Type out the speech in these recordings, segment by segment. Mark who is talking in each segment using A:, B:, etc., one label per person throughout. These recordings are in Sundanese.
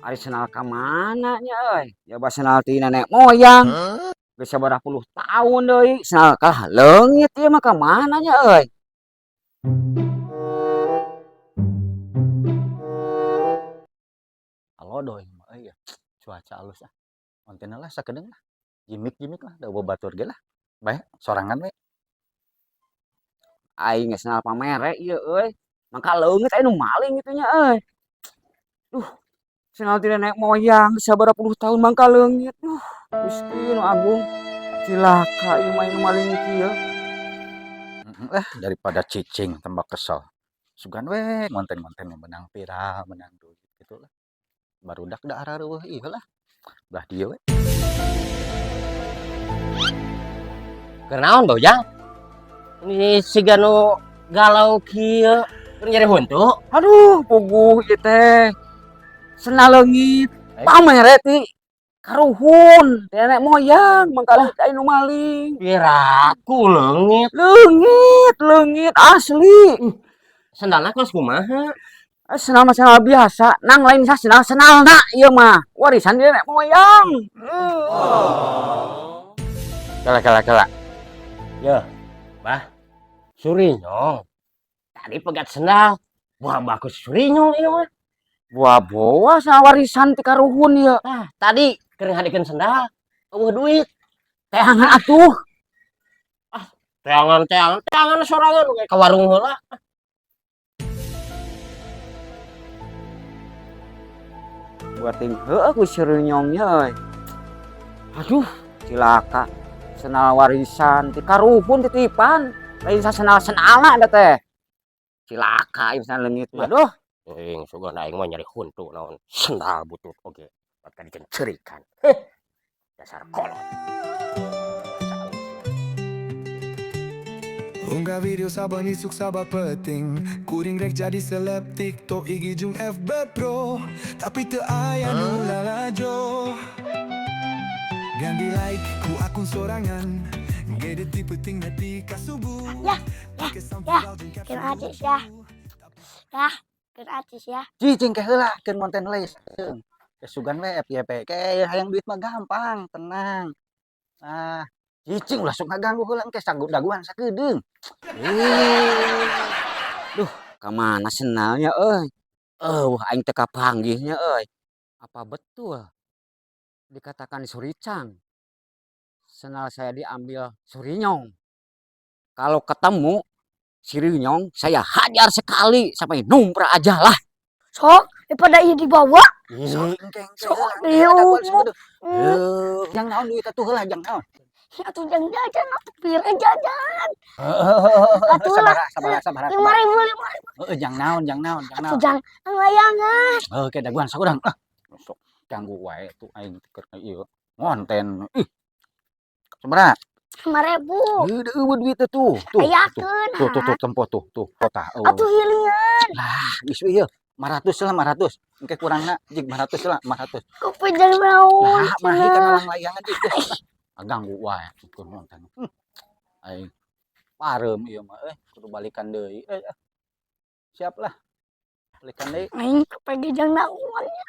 A: Ari sendal ka mana nya euy? Ya bah sendal ti nenek moyang. Geus sabaraha puluh tahun deui, sendal kalah leungit ieu mah ka mana nya euy?
B: Halo doi mah euy ya. Cuaca alus ah. Konten lah sakedeung lah. Gimik-gimik lah da batur ge lah. Bae sorangan we.
A: Aing geus sendal pamere ieu euy. Mangka leungit aya nu maling kitu nya euy. Duh, sendal ti nenek moyang sabaraha puluh tahun mangka leungit. Duh, Gusti nu agung. Cilaka ieu mah nu maling kieu.
B: Lah daripada cicing tambah kesel. Sugan we ngonten-ngonten menang viral, menang duit gitu lah. Barudak da arareuweuh ieu lah. Belah dieu we.
C: Keur naon Bang Ujang? Ini siga nu galau kieu, keur nyari huntu.
A: Aduh, puguh ieu teh. Sendal leungit, pamere ti karuhun, ti nenek moyang mangka leungit aya nu maling.
C: Piraku leungit.
A: Leungit, leungit asli.
C: Sendalna kelas kumaha?
A: Sendal mah sendal biasa, nang lain sah sendal sendalna ieu mah. Warisan ti nenek moyang.
C: Oh. Kala kala kala. Yo, Bah. Surinyong. Tadi pegat sendal. Wah, bagus surinyong ieu mah.
A: Buah boa sendal warisan ti karuhun ieu.
C: Ah, tadi keur ngadekeun sendal, eueuh duit.
A: Teangan atuh.
C: Ah, teangan teangan teangan sorangan ka warung heula.
A: Buat tim heueuh ku surinyongnya euy. Aduh, cilaka. Sendal warisan ti karuhun titipan. Lain sasendal sendalna da teh. Cilaka ieu sendal leungit mah. Duh.
C: Euing sugan aing mah nyari huntu naon sendal butut oge. Bakal dicencerikan. Heh. Dasar kolot.
D: Unggah video saban isuk saban peuting. Kuring rek jadi seleb TikTok, IG jeung FB bro. Tapi teu aya nu lalajo. Ganti like ku akun sorangan. Gede ti peuting nepi ka subuh.
E: Ya, ya, ya, keur artis ya. Ya, keur artis ya.
B: Cicing ke heula keur konten heula. Ke sugan we FYP. Ke hayang duit mah gampang, tenang. Nah, cicing ulah sok ngaganggu heula engke daguan sakedeung.
A: Duh, ka mana sendalnya euy? Eueuh, aing teu kapanggihnya euy. Apa betul dikatakan Suricang? Sendal saya diambil Surinyong. Kalau ketemu Surinyong, saya hajar sekali sampai numpra aja lah.
E: Sok, daripada ieu dibawa.
B: Sok, engke engke
E: Sok,
B: heula, engke daguan
E: diumum.
B: sakedeung. Heuh, jang naon duit atuh heula jang naon?
E: Atuh jang jajan atuh pira jajan.
B: Heeh,
E: Atuh lah.
B: sabaraha sabaraha sabaraha.
E: 5.000, 5.000.
B: Heeh, jang naon jang naon jang
E: Atuh
B: naon.
E: jang layangan.
B: Heuh, ke daguan saurang ah. Sok ganggu wae tuh aing keur ieu ngonten. Ih. Sabaraha?
E: 5.000.
B: Heuh, eueuh duit teh tuh. Tuh, tuh.
E: Ayakeun.
B: Tuh tuh tuh tempo tuh tuh kota.
E: Atuh hilian.
B: Lah, geus we ieu. 500 lah 500. Engke kurangna jig 500 lah 500.
E: Kopi jang naon?
B: Lah, mah kana lang layangan jig geus. Ah, ganggu wae keur ngonten. Aing pareum ieu mah euy, kudu balikan deui euy. Siap lah. Balikan deui.
E: Aing PG jang naon nya.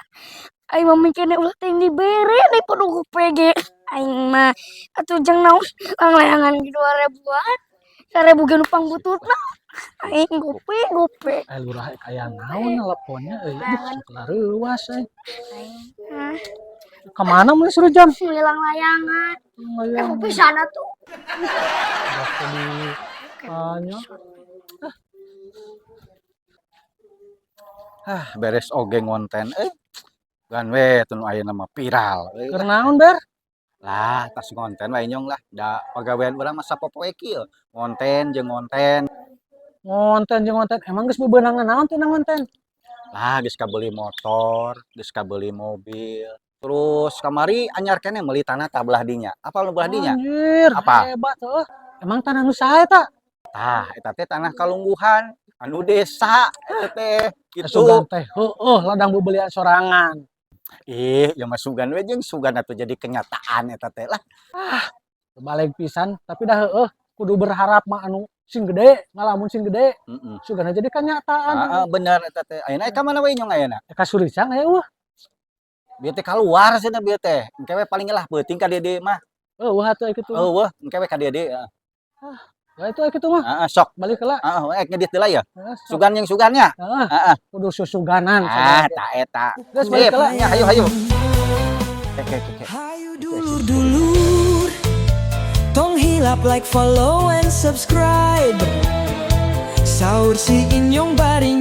E: Aing mah mikirna ulah teuing dibere daripada ku PG. Aing mah atuh jang naon lang layangan 2.000-an. 1.000 ge nu pangbututna. Aing gope gope.
F: Lurah aya naon nelponnya euy. Aduh, sok lareuwas euy.
E: Hah?
F: Ka mana meuli Surujam?
E: Meuli layangan.
F: Layangan.
E: Kopi sana tuh.
F: Waktu di anya.
B: Ah, beres oge ngonten euy. Gan we teu nu ayeuna mah viral euy.
F: Keur naon, Ber?
B: Lah, tas ngonten we nyong lah. Da pagawean urang mah sapopoe kieu. Ngonten jeung ngonten.
F: Ngonten jeung ngonten. Emang geus bebeunangan naon tina ngonten?
B: Lah, geus kabeuli motor, geus kabeuli mobil. Terus kamari anyar keneh meuli tanah tah belah dinya. Apa nu belah dinya?
F: Anjir,
B: Apa?
F: hebat heuh. Emang tanah nu saha eta?
B: Tah, eta teh tanah kalungguhan anu desa eta teh gitu.
F: Sugan teh heueuh ladang bebelian sorangan.
B: Ih, ya mah sugan we jeung sugan atuh jadi kenyataan eta teh lah.
F: Ah, balik pisan tapi dah heueuh kudu berharap mah anu sing gede, ngalamun sing gede.
B: Heeh.
F: Sugana jadi kenyataan.
B: Heeh, bener eta teh. Ayeuna ka mana we nyong ayeuna?
F: Ka Suricang aya eueuh.
B: Bieu teh kaluar cenah bieu teh. Engke we paling lah peuting ka dieu mah.
F: Eueuh atuh kitu.
B: Eueuh, engke we ka dieu deui, heeh.
F: Ya itu kitu mah.
B: Heeh, sok.
F: Balik heula.
B: Heeh, ek ngedit heula ya.
F: Heeh, sok.
B: Sugan yang sugannya.
F: Heeh.
B: Heeh.
F: Kudu susuganan.
B: Ah, ta eta.
F: Geus, balik
B: Sip,
F: heula.
B: nya hayu hayu. Oke, oke, oke.
D: Hayu dulur-dulur, tong hilap like, follow, and subscribe. Saur si Inyong bari.